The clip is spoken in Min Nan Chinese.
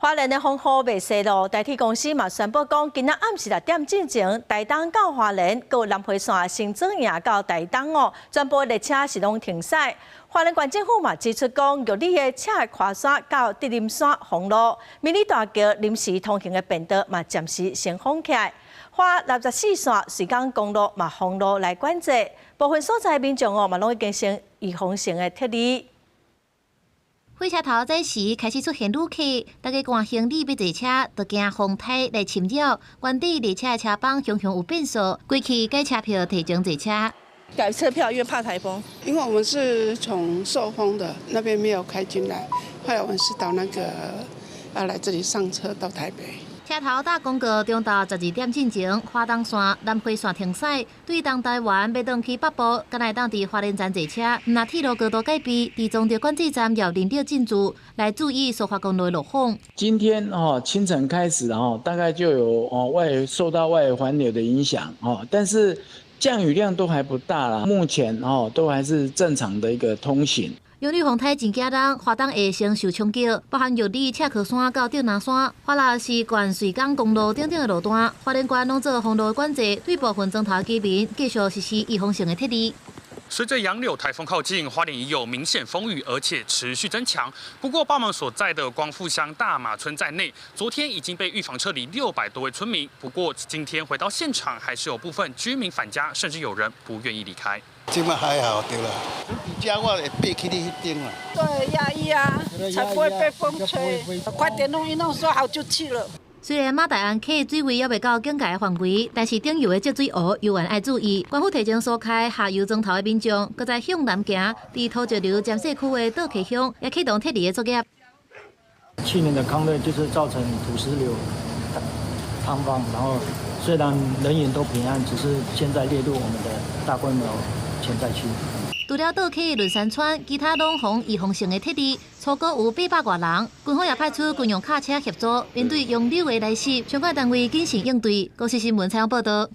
花蓮的風雨袂細囉，台鐵公司嘛宣布講，今仔暗時6點進前，台東到花蓮、閣南迴線新莊營到台東哦，全部列車是攏停駛。花蓮縣政府嘛指出講，玉里的赤華山到德林山封路，美里大橋臨時通行的便道嘛暫時先封起來。花64線瑞港公路嘛封路來管制，部分所在民眾哦嘛攏已經先預防性的撤離。火車頭這時開始出現旅客，大家趕行李欲坐車，就驚風颱來侵擾。原地列車的車班常常有變數，規氣改車票提前坐車。改車票，因為怕颱風。因為我們是從壽豐的那邊沒有開進來，後來我們是到那個要來這裡上車到台北。車頭搭公告，中晝12點進前，花東線、南迴線停駛，對東台灣欲轉去北部，敢若會當佇花蓮站坐車。若鐵路高度戒備，佇總著管制站要人力進駐，來注意蘇花公路的路況。今天哦清晨開始哦，大概就有哦外受到外圍環流的影響哦，但是降雨量都還不大啦，目前哦都還是正常的一個通行。楊柳風颱真驚人，花東會先受衝擊，包含玉里赤殼山到竹林山，花六是縣瑞港公路等等的路段，花蓮縣攏做封路管制，對部分莊頭居民繼續實施預防性的撤離。隨着楊柳颱風靠近，花蓮已有明顯風雨，而且持續增強。不過，幫忙所在的光復鄉大馬村在內，昨天已經被預防撤離600多位村民。不過，今天回到現場，還是有部分居民返家，甚至有人不願意離開。這馬還好對啦，佇遮我會爬去你彼頂啦。對，壓抑啊，才不會被風吹。快點弄一弄，說好就去了。雖然馬大安溪水位猶未到警戒範圍，但是頂游的積水湖猶原愛注意。縣府提前疏開下游莊頭的民眾，閣再向南行，佇土石流尖細區的倒溪鄉也啟動撤離的作業。去年的康瑞就是造成土石流塌方，然後雖然人員都平安，只是現在列入我們的大規模潛災區。除了倒溪崙山村，其他攏予預防性的撤離，初估有800外人。軍方也派出軍用卡車協助，面對洋流的來襲，相關單位謹慎應對。公視新聞採訪報道。